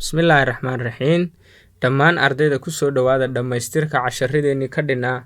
Bismillaahi Raxmaani Raxiim. Dhammaan ardayda, ku soo dhowaada dhammaystirka casharadeenii ka dhinaa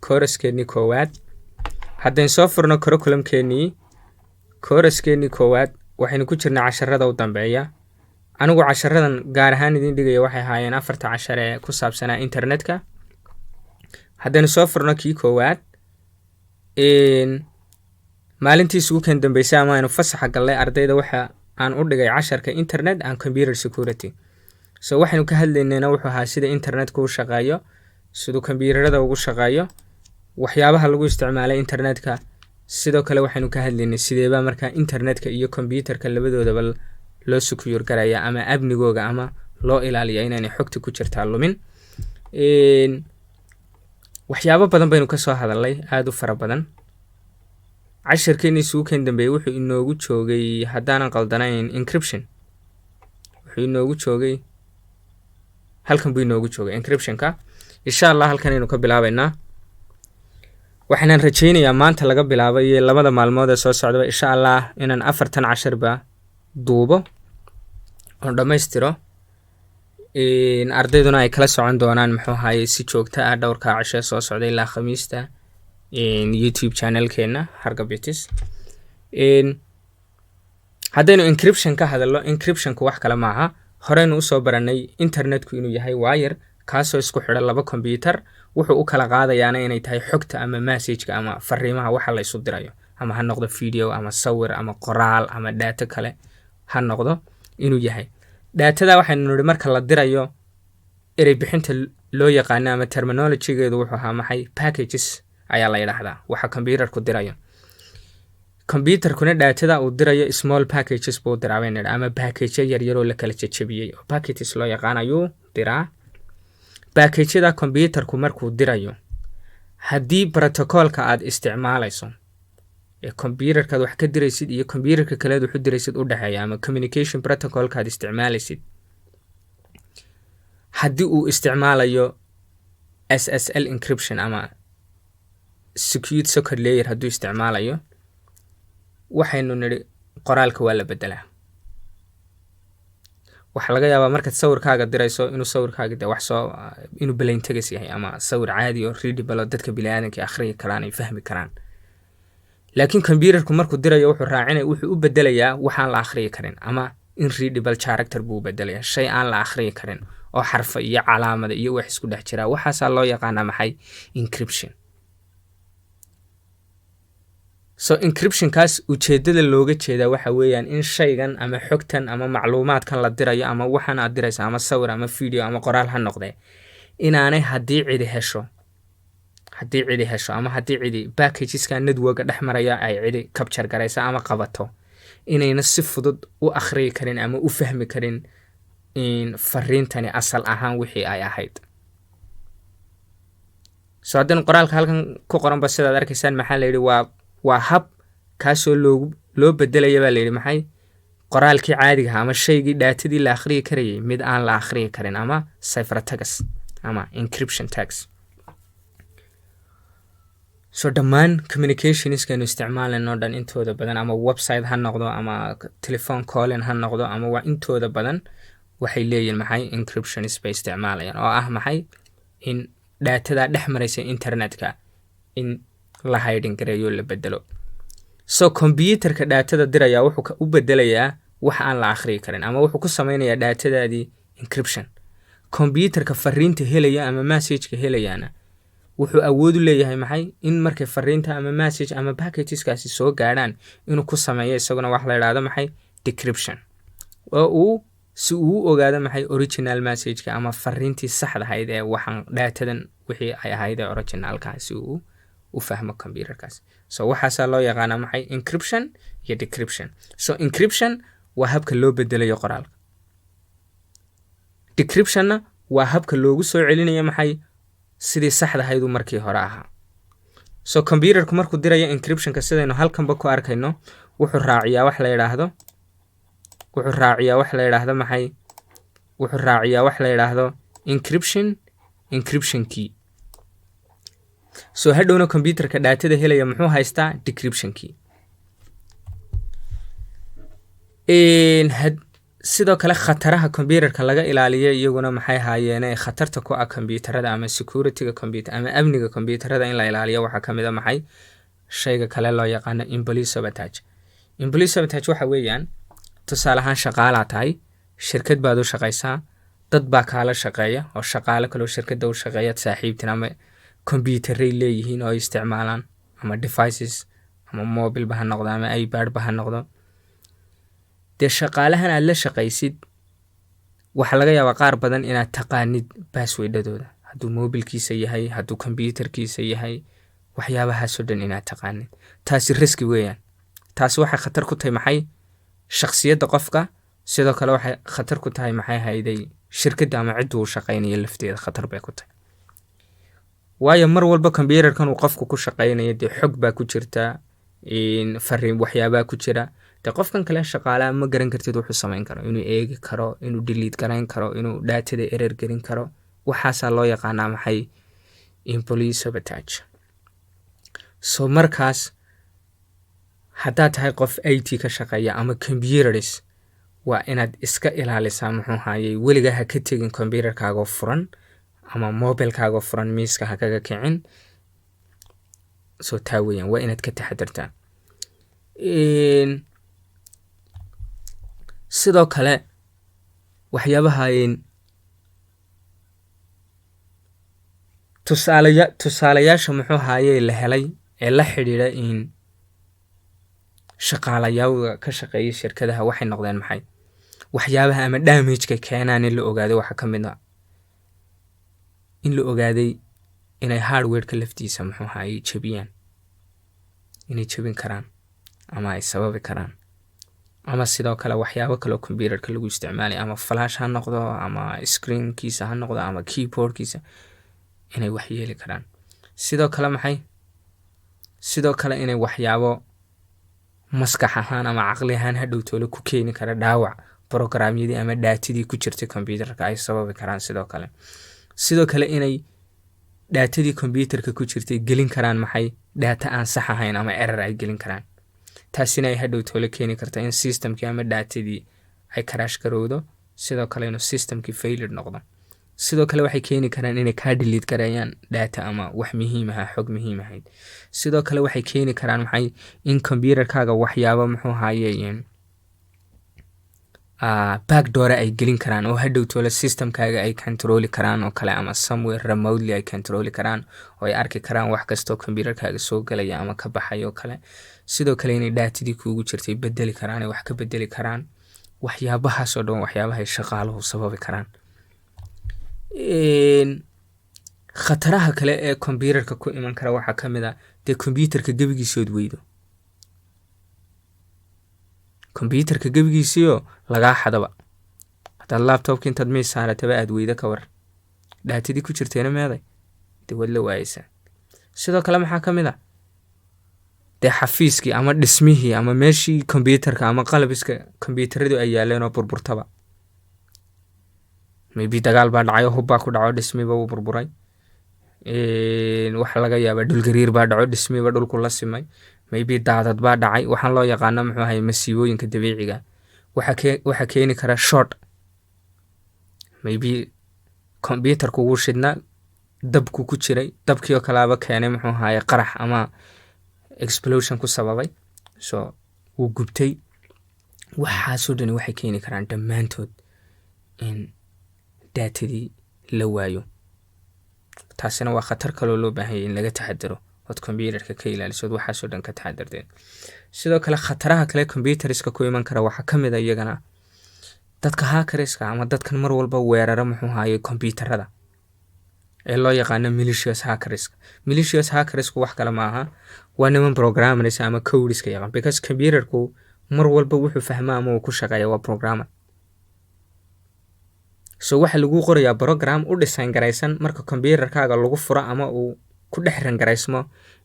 kooraskeenii koowaad. Haddayn soo furno curriculumkeenii kooraskeenii koowaad, waxaynu ku jirnaa casharada u dambeeya. Anigu casharadan gaar ahaan idiin dhigaya waxay ahaayeen afarta cashar ee ku saabsanaa internetka. Haddaynu soo furno kii koowaad, maalintii isugu keen dambeysay ama aynu fasaxa gallay, ardayda waxa aan u dhigay casharka internet and computer security. So waxaynu ka hadlaynayna wuxuu ahaa sida internetku u shaqeeyo, siduu kombyuutarada ugu shaqeeyo, waxyaabaha lagu isticmaalay internetka. Sidoo kale waxaynu ka hadlaynay sideebaa markaa internetka iyo kombyuutarka labadoodaba loo secure garaya ama amnigooga ama loo ilaaliya inaanay xogta ku jirtaa lumin. Waxyaabo badan baynu kasoo hadalnay, aada u fara badan. Casharkeeni isugu keen dambeeyey wuxuu inoogu joogay, haddaanan qaldanayn, encryption. Wuxuu inoogu joogay halkan buu inoogu joogay encryptionka. Insha Allah halkan aynu ka bilaabeynaa. Waxaanan rajaynayaa maanta laga bilaabo iyo labada maalmood ee soo socdaba, insha Allah, inaan afartan casharba duubo oon dhammaystiro, ardayduna ay kala socon doonaan, muxuu ahaye, si joogto ah dhowrkaa cashee soo socda ilaa Khamiista YouTube channelkeena Hargabitis. Haddaynu encryption ka hadalno, encryptionku wax kale maaha. Horeynu usoo baranay internetku inuu yahay wire kaasoo isku xidha laba computer, wuxuu u kala qaadayaana inay tahay xogta ama messageka ama fariimaha waxa la isu dirayo, ama ha noqdo video ama sawir ama qoraal ama data kale ha noqdo inuu yahay. Datada waxaynu nidhi marka la dirayo, erey bixinta loo yaqaano ama terminologygeedu wuxuu ahaa maxay? Packages ayaa la yidhaahdaa waxa computerku dirayo. Computerkuna datada uu dirayo small packages buu diraa baynu nidhi, ama packageyo yaryaroo la kala jejebiyey oo packages loo yaqaan ayuu diraa. Packageyada computerku markuu dirayo, haddii protocolka aad isticmaalayso ee computerkaad wax ka diraysid iyo computerka kaleed wax u diraysid u dhexeeya, ama communication protocolka aad isticmaalaysid, haddii uu isticmaalayo SSL encryption ama secure socket layer hadduu isticmaalayo, waxaynu nidhi qoraalka waa la bedelaa. Waxaa laga yaabaa markaad sawirkaaga dirayso inuu sawirkaaga de wax soo inuu plain text yahay ama sawir caadi oo readable oo dadka biniaadanka akhriyi karaan, ay fahmi karaan, laakiin computerku markuu dirayo wuxuu raacinaya, wuxuu u bedelayaa waxaan la akhriyi karin ama unreadable character buu u bedelayaa, shay aan la akhriyi karin oo xarfa iyo calaamada iyo wax isku dhex jiraa. Waxaasaa loo yaqaanaa maxay? Encryption. So encryptionkaas ujeedada looga jeedaa waxa weeyaan in shaygan ama xogtan ama macluumaadkan la dirayo ama waxan aad diraysa, ama sawir ama video ama qoraal ha noqdee, inaanay haddii cidi hesho ama haddii cidi packageska networka dhex maraya ay cidi capture garaysa ama qabato, inayna si fudud u akhriyi karin ama u fahmi karin in fariintani asal ahaan wixii ay ahayd. So haddaynu qoraalka halkan ku qoranba sidaad arkaysaan, maxaa la yidhi? Waa hab kaasoo loo bedelaya baa layidhi maxay? Qoraalkii caadiga ahaa ama shaygii datadii la akhriyi karayay mid aan la akhriyi karin ama ciphertext ama encryption text. So dhammaan communicationskaynu isticmaalayno dhan intooda badan, ama website ha noqdo ama telephone calling ha noqdo, ama waa intooda badan waxay leeyihin maxay? Encryptions bay isticmaalayaan, oo ah maxay? In datada dhex maraysa internetka in la hiding gareeyo, la bedelo. So computerka datada diraya wuxuu u bedelayaa wax aan la akhriyi karin ama wuxuu ku sameynayaa datadaadii encryption. Computerka fariinta helaya ama messageka helayaana wuxuu awood u leeyahay maxay? In markay fariinta ama message ama packageskaasi soo gaadhaan, inuu ku sameeyo isaguna wax la idhaahdo maxay? Decryption, oo uu si uu u ogaado maxay? Original messageka ama fariintii saxda ahayd ee waxaan datadan wixii ay ahayd ee originalka, si uu u fahmo computerkaas. So waxaasaa loo yaqaanaa maxay? Encryption iyo decryption. So encryption waa habka loo bedelayo qoraalka, decryptionna waa habka loogu soo celinayo maxay? Sidii saxda ahayd uu markii hore ahaa. So computerku markuu dirayo encryptionka, sidaynu halkanba ku arkayno, wuxuu raaciyaa wax la yidhaahdo maxay? Wuxuu raaciyaa wax la yidhaahdo encryption key. So hadhowna computerka datada helaya muxuu haystaa? Decryption key. Sidoo kale khataraha computerka laga ilaaliyo iyaguna maxay haayeene khatarta ku ah computerada ama securityga computer ama amniga computerada in la ilaaliyo waxaa ka mid a maxay? Shayga kale loo yaqaano employee sabotage. Employee sabotage waxa weeyaan, tusaale ahaan, shaqaalaa tahay, shirkad baad u shaqaysaa, dad baa kaala shaqeeya oo shaqaale kaloo shirkadda u shaqeeyaad saaxiibtin ama computeray leeyihiin oo ay isticmaalaan ama devices ama mobileba ha noqdo ama iPad ba ha noqdo. Dee shaqaalahan aad la shaqaysid waxaa laga yaabaa qaar badan inaad taqaanid passwordadooda, hadduu mobilkiisa yahay, hadduu computerkiisa yahay, waxyaabahaasoo dhan inaad taqaanid. Taasi risk weeyaan. Taasi waxay khatar ku tahay maxay? Shakhsiyadda qofka. Sidoo kale waxay khatar ku tahay maxay hayday? Shirkadda ama ciddu uu shaqaynayo lafteeda khatar bay ku tahay, waayo mar walba computerkan uu qofku ku shaqaynayo dee xog baa ku jirta, fariin, waxyaabaa ku jira. Dee qofkan kale shaqaalaha ma garan kartid wuxuu samayn karo, inuu eegi karo, inuu delete garayn karo, inuu datada error gelin karo. Waxaasaa loo yaqaanaa maxay? Employee sabotage. So markaas haddaad tahay qof IT ka shaqeeya ama computers, waa inaad iska ilaalisaa muxuu hayay, weligaa ha ka tegin computerkaagoo furan ama mobilkaagoo furan, miiska ha kaga kicin. So taa weeyaan, waa inaad ka taxadartaa. Sidoo kale waxyaabaha tusaalayaasha muxuu haayey la helay ee la xidhiidha in shaqaalayawga ka shaqeeya shirkadaha waxay noqdeen maxay? Waxyaabaha ama damageka keenaan in la ogaaday waxaa ka mid a in la ogaaday inay hardwareka laftiisa muxuu ahaayey jebiyaan, inay jebin karaan ama ay sababi karaan, ama sidoo kale waxyaabo kaleo computerka lagu isticmaalay, ama flash ha noqdo ama screenkiisa ha noqdo ama keyboardkiisa, inay wax yeeli karaan. Sidoo kale maxay? Sidoo kale inay waxyaabo maskax ahaan ama caqli ahaan hadhow toole ku keeni kara dhaawac programyadii ama datadii ku jirtay computerka ay sababi karaan. Sidoo kale inay datadii computerka ku jirtay gelin karaan maxay? Data aan sax ahayn ama error ay gelin karaan. Taasina ay hadhow toole keeni karta in systemkii ama datadii ay crash garowdo, sidoo kale inuu systemkii failure noqdo. Sidoo kale waxay keeni karaan inay kaa delete gareeyaan data ama wax muhiim aha, xog muhiim ahayd. Sidoo kale waxay keeni karaan maxay? In computerkaaga waxyaabo muxuu ahaye backdoor ay gelin karaan oo hadhow toole systemkaaga ay controli karaan oo kale, ama somewhere remotely ay controli karaan oo ay arki karaan wax kastoo computerkaaga soo galaya ama ka baxay oo kale. Sidoo kale inay datadii kuugu jirtay bedeli karaan, ay wax ka bedeli karaan. Waxyaabahaasoo dhan waxyaabahay shaqaaluhu sababi karaan. Khataraha kale ee computerka ku iman kara waxaa ka mid a dee computerka gebigiisood weydo, computerka gebigiisiyo lagaa xadaba. Haddaad laptopka intaad miis saarataba aad weydo, ka war datadii ku jirtayna meeday? Dee waad la waayeysaa. Sidoo kale maxaa ka mid a? Dee xafiiskii ama dhismihii ama meeshii computerka ama qalabiska computeradu ay yaaleen oo burburtaba. Maybe dagaal baa dhacay oo hubbaa ku dhaco, dhismiba wuu burburay. Waxa laga yaabaa dhulgariir baa dhaco, dhismiba dhulku la simay. Maybe daadad baa dhacay, waxaan loo yaqaano muxuu ahay, masiibooyinka dabiiciga. Waxaa keeni kara short. Maybe computerku wuu shidnaa, dabku ku jiray, dabkii oo kalaaba keenay muxuu ahaye, qarax ama explosion ku sababay, so wuu gubtay. Waxaasoo dhani waxay keeni karaan dhammaantood in datadii la waayo. Taasina waa khatar kaloo loo baahanyay in laga taxadaro ood computerka ka ilaalisood, waxaasoo dhan ka taxadarteen. Sidoo kale khataraha kale computeriska ku iman kara waxaa ka mid a iyagana dadka hackerska ama dadkan mar walba weerara muxuu ahaye computerada ee loo yaqaano malicious hackerska. Malicious hackersku wax kale maaha, waa niman programmers ama codeska yaqaan, because computerku mar walba wuxuu fahmaa ama uu ku shaqeeya waa programmer. So waxaa lagu qorayaa program u design garaysan marka computerkaaga lagu furo ama uu ku dhex run garaysmo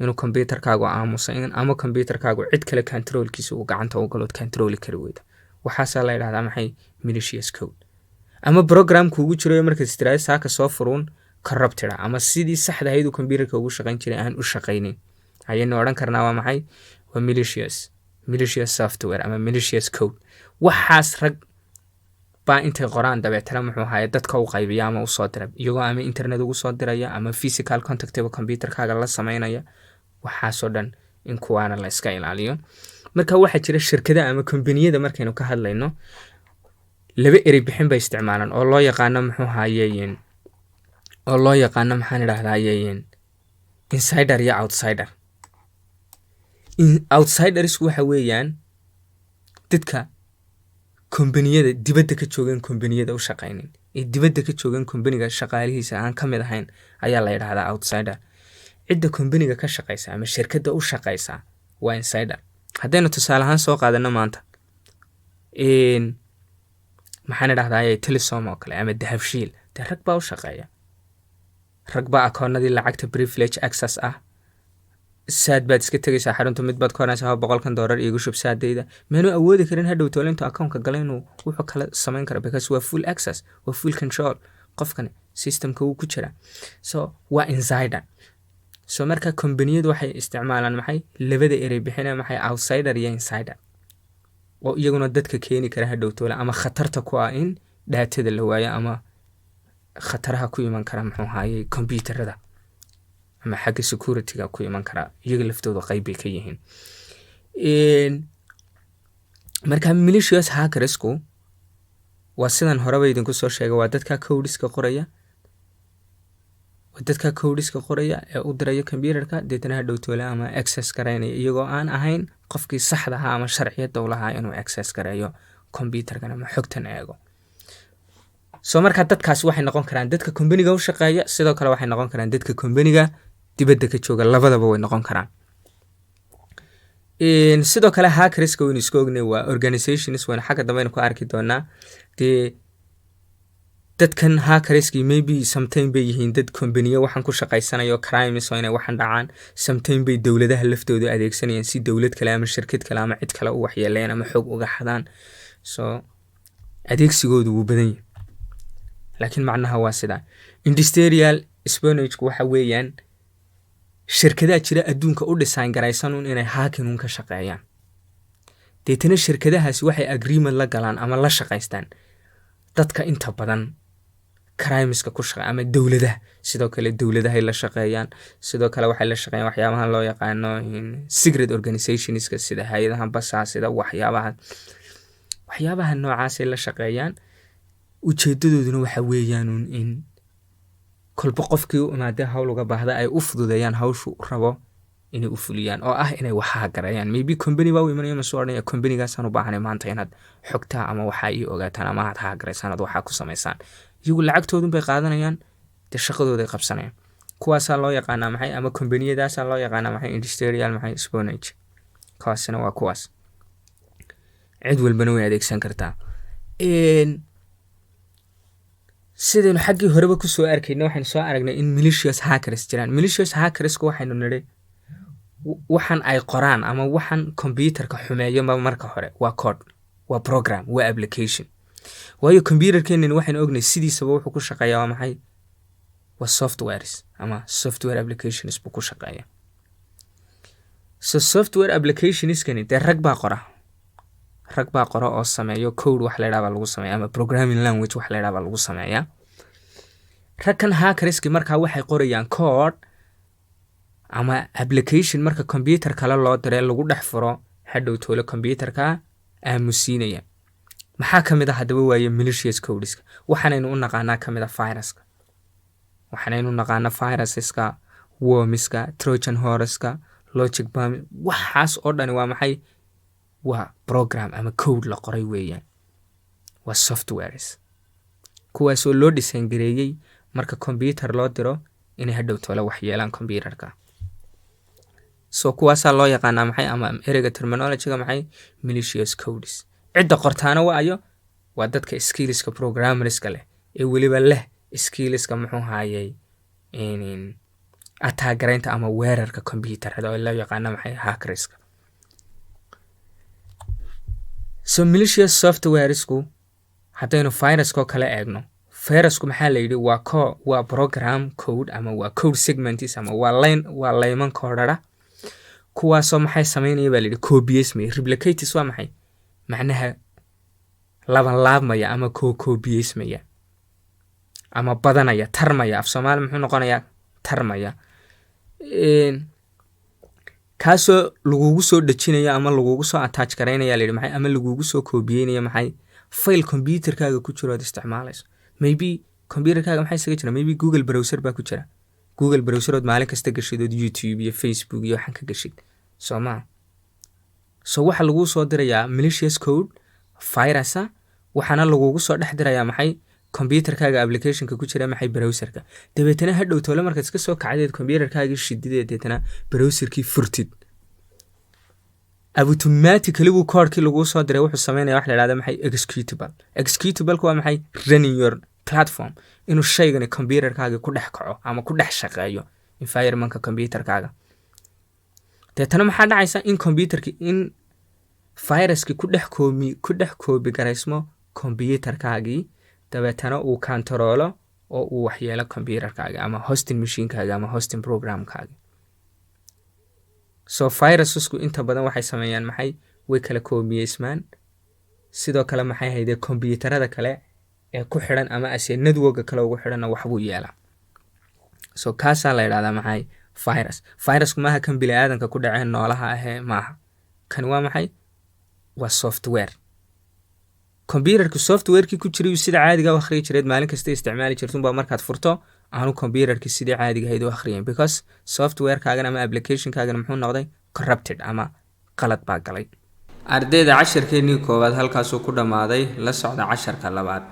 inuu computerkaagu aamuso ama computerkaagu cid kale controlkiisa uu gacanta u galood controli kari weydo. Waxaasaa la yidhahdaa maxay? Malicious code ama program kuugu jirayo markaad istiraado saaka soo furuun corrupted ama sidii saxda ahayd uu computerka ugu shaqayn jiray aan u shaqaynin ayaynu odhan karnaa waa maxay? Waa malicious software ama malicious code. Waxaas rag Baa intay qoraan dabeetana, muxuu ahaye, dadka u qaybiya ama usoo dira, iyagoo ama internet ugu soo diraya ama physical contactiba computerkaaga la sameynaya. Waxaasoo dhan in kuwaana la iska ilaaliyo. Marka waxaa jira shirkada ama kombaniyada markaynu ka hadlayno, laba erey bixin bay isticmaalaan oo loo yaqaano, muxuu ahaye, oo loo yaqaano, maxaan idhahdaye, insider iyo outsider. Outsidersku waxa weeyaan dadka kombaniyada dibadda ka joogan, kombaniyada u shaqaynin, ee dibadda ka joogan, kombaniga shaqaalihiisa aan ka mid ahayn ayaa la yidhahdaa outsider. Cidda kombaniga ka shaqaysa ama shirkadda u shaqaysa waa insider. Haddaynu tusaale ahaan soo qaadano maanta, maxaan idhahdaye, Telesom oo kale ama Dahabshiil, dee rag baa u shaqeeya, rag baa akoonadii lacagta privilege access ah. Saad baad iska tegaysaa xarunta, mid baad ka oranaysaa, "$100-kan iigu shub saadayda." Meenu awoodi karin hadhow toolintu akoonka gala inuu wuxuu kala samayn karo, because waa full access, waa full control. Qofkan systemka wuu ku jiraa, so waa insider. So marka kombaniyadu waxay isticmaalaan maxay? Labada erey bixina maxay? Outsider iyo insider, oo iyaguna dadka keeni kara hadhow toole ama khatarta ku ah in datada la waayo ama khataraha ku iman kara, muxuu ahaayey, computerada ama xagga securityga ku iman karaa, iyaga laftooda qayb bay ka yihiin. Marka malicious hackersku waa sidan horeba idinku soo sheegay, waa dadka codeska qoraya, waa dadka codeska qoraya ee u diraya computerka, deetana hadhow toole ama access garaynaya iyagoo aan ahayn qofkii saxda ahaa ama sharciyadda u lahaa inuu access gareeyo computerkan ama xogtan eego. So marka dadkaasi waxay noqon karaan dadka kombaniga u shaqeeya, sidoo kale waxay noqon karaan dadka kombaniga dibadda ka jooga, labadaba way noqon karaan. Sidoo kale hackerska waynu iska ognay, waa organizations, waynu xagga dambe aynu ku arki doonaa. Dee dadkan hackerski maybe sometime bay yihiin dad kombaniyo waxaan ku shaqaysanayo, crimes oo inay waxan dhacaan. Sometime bay dowladaha laftooda adeegsanayaan si dowlad kale ama shirkad kale ama cid kale u waxyeeleeyaan ama xog uga xadaan. So adeegsigoodu wuu badan yahay, laakiin macnaha waa sidaa. Industrial espionage waxa weeyaan shirkadaha jira adduunka u design garaysan un inay hacking un ka shaqeeyaan. Deetana shirkadahaasi waxay agreement la galaan ama la shaqaystaan dadka inta badan crimeska ku shaqeeya ama dowladaha. Sidoo kale dowladahay la shaqeeyaan, sidoo kale waxay la shaqeeyaan waxyaabahan loo yaqaano secret organizationska, sida hay-adahan basaa, sida waxyaabaha noocaasay la shaqeeyaan. Ujeedadooduna waxa weeyaanuun in kolba qofkii u imaadee hawl uga baahda ay u fududeeyaan hawshu rabo inay u fuliyaan, oo ah inay waxaa gareeyaan. Maybe company baa u imanaya, masuu odhanaya, "Companygaasaan u baahanay maanta inaad xogtaa ama waxaa ii ogaataan ama aad hack garaysaan, aad waxaa ku samaysaan." Iyagu lacagtoodun bay qaadanayaan, dee shaqadooday qabsanayaan. Kuwaasaa loo yaqaanaa maxay, ama kombaniyadaasaa loo yaqaanaa maxay? Industrial maxay? Espionage. Kuwaasina waa kuwaas, cid walbana way adeegsan kartaa. Sidaynu xaggii horeba kusoo arkayna, waxaynu soo aragnay in malicious hackers jiraan. Malicious hackersku waxaynu nidhi waxan ay qoraan ama waxan computerka xumeeyo marka hore waa code, waa program, waa application. Waayo computerkeenan waxaynu ognay sidiisaba wuxuu ku shaqeeyaa waa maxay? Waa softwares ama software applications buu ku shaqeeya. So software applicationskani dee rag baa qora, rag baa qora oo sameeyo. Code wax la yidhaha baa lagu sameeya ama programming language wax la yidhaha baa lagu sameeyaa. Ragkan hackerski markaa waxay qorayaan code ama application marka computer kale loo diray lagu dhex furo, hadhow toole computerka aamusiinaya. Maxaa ka mid a haddaba waaye malicious codeska? Waxaanaynu u naqaanaa ka mid a viruska, waxaanaynu naqaanaa viruseska, wormiska, trojan horseska, logic bomb. Waxaas oo dhani waa maxay? Waa program ama code la qoray weeyaan, waa softwares kuwaasoo loo design gareeyey marka computer loo diro inay hadhow toole wax yeelaan computerka. So kuwaasaa loo yaqaanaa maxay, ama ereyga terminologyga maxay? Malicious codes. Cidda qortaana waa ayo? Waa dadka skillska programmerska leh ee weliba leh skillska, muxuu haayey, attack garaynta ama weerarka computerada oo loo yaqaana maxay? Hackerska. So malicious softwaresku, haddaynu viruskoo kale eegno, virusku maxaa la yidhi? Waa waa program code ama waa code segments ama waa line, waa layman koodhara, kuwaasoo maxay sameynaya baa la yidhi? Copies may replicates. Waa maxay macnaha? Laban laabmaya ama kookoobiyeysmaya ama badanaya, tarmaya. Af Soomaali muxuu noqonayaa? Tarmaya. Kaasoo lagugu soo dhejinayo ama lagugu soo attach garaynaya, la yidhi maxay, ama lagugu soo koobiyeynaya maxay, file computerkaaga ku jiro ood isticmaalayso. Maybe computerkaaga maxay isaga jira? Maybe Google Browser baa ku jira. Google Browser ood maalin kasta gashid, ood YouTube iyo Facebook iyo waxaan ka gashid, soo maa? So waxaa laguu soo dirayaa malicious code virusa, waxaana lagugu soo dhex dirayaa maxay, computerkaaga applicationka ku jira maxay, browserka. Dabeetana hadhow toole markaad iska soo kacdeed, computerkaagii shidideed, deetana browserkii furtid, automatically buu koodhkii laguu soo diray wuxuu sameynaya wax la ihahda maxay, executable. Executableka waa maxay? Running your platform, inuu shaygani computerkaaga ku dhex kaco ama ku dhex shaqeeyo environmentka computerkaaga. Deetana maxaa dhacaysa? In computerki, in viruskii ku dhex koobi garaysmo computerkaagii, dabeetana uu kantaroolo oo uu waxyeelo computerkaaga ama hosting machinekaaga ama hosting programkaaga. So virusesku inta badan waxay sameeyaan maxay? Way kala koobiyeysmaan. Sidoo kale maxay haydee, computerada kale ee ku xidhan ama ase networka kale ugu xidhanna waxbuu yeelaa. So kaasaa la yidhahdaa maxay, virus. Virusku maaha kan bini aadanka ku dhaceen noolaha ahee, maaha. Kani waa maxay? Waa software. Computerka softwarekii ku jiray sida caadiga u akhriyi jireed, maalin kasta isticmaali jirtunbaa markaad furto aanu computerkii sidii caadiga ahayd u akhriyin, because softwarekaagan ama applicationkaagan muxuu noqday? Corrupted ama qalad baa galay. Ardayda, casharkeennii koowaad halkaasuu ku dhammaaday. La socda casharka labaad.